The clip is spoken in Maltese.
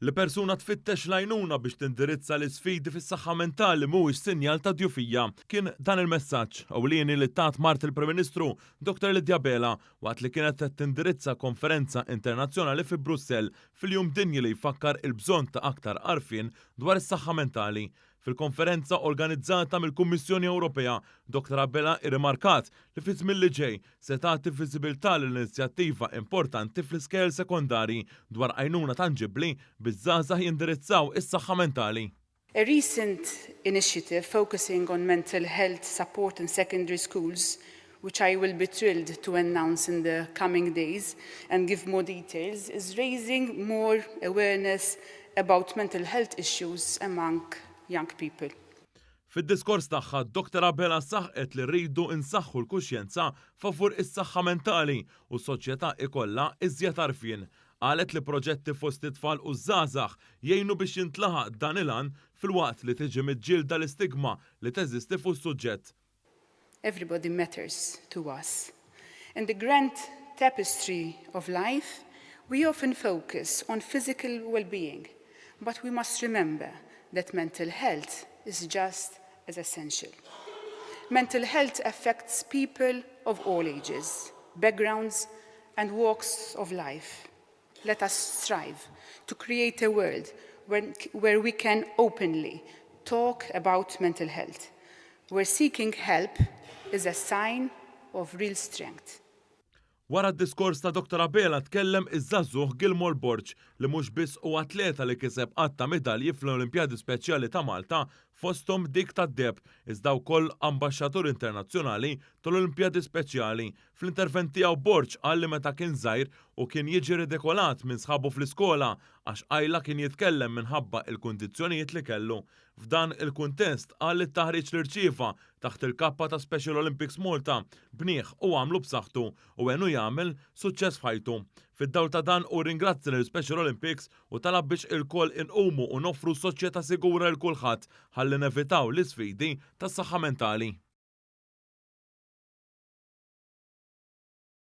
Li persuna tfittex l-għajnuna biex tindirizza l-isfidi fis-saħħa mentali mhuwiex sinjal ta' djufija. Kien dan il-messaġġ ewlieni li tat mart il-Prim Ministru Dr. Lydia Abela waqt li kienet qed tindirizza konferenza internazzjonali fi Brussell fil-Jum Dinji li jfakkar il-bżonn ta' aktar għarfien dwar is-saħħa mentali. Fil-konferenza organizzata mill-Kummissjoni Ewropea, Dr Abela irrimarkat li fiż-żmien li ġej se tagħti viżibilità lil inizjattiva importanti fl-iskejjel sekondarji dwar għajnuna tanġibbli biex żgħażagħ jindirizzaw is-saħħa mentali. A recent initiative focusing on mental health support in secondary schools, which I will be thrilled to announce in the coming days and give more details, is raising more awareness about mental health issues among young people. Fid-diskors tagħha, Dr Abela saħqet li rridu nsaħħu l-kuxjenza favur is-saħħa mentali u s-soċjetà ikollha iżjed għarfien. Qalet li proġetti fost it-tfal u żgħażagħ jgħinu biex jintlaħaq dan il-għan filwaqt li tiġi miġġielda l-istigma li teżisti fuq is-suġġett. Everybody matters to us. In the grand tapestry of life, we often focus on physical well-being, but we must remember that mental health is just as essential. Mental health affects people of all ages, backgrounds, and walks of life. Let us strive to create a world where we can openly talk about mental health, where seeking help is a sign of real strength. Wara d-diskors ta' Dr. Abela tkellem iż-żagħżugħ Gilmore Borg li mhux biss hu atleta li kiseb għadd ta' medalji fl-Olimpjadi Speċjali ta' Malta fosthom dik tad-deheb iżda wkoll ambaxxatur internazzjonali tal-Olimpjadi Speċjali. Fl-intervent tiegħu Borg qal li meta kien żgħir u kien jiġi ridikolat minn sħabu fl-iskola għax qajla kien jitkellem minħabba il-kundizzjonijiet li kellu. F'dan il-kuntest qal li t-taħriġ li rċieva taħt il-kappa ta' Special Olympics Malta bnieh u għamlu b'saħħtu u għenu jagħmel suċċess f'ħajtu. Fid-dawl ta' dan hu rringrazzja lil Special Olympics u talab biex ilkoll inqumu u noffru soċjetà sigura lil kulħadd ħalli nevitaw l-isfidi tas-saħħa mentali.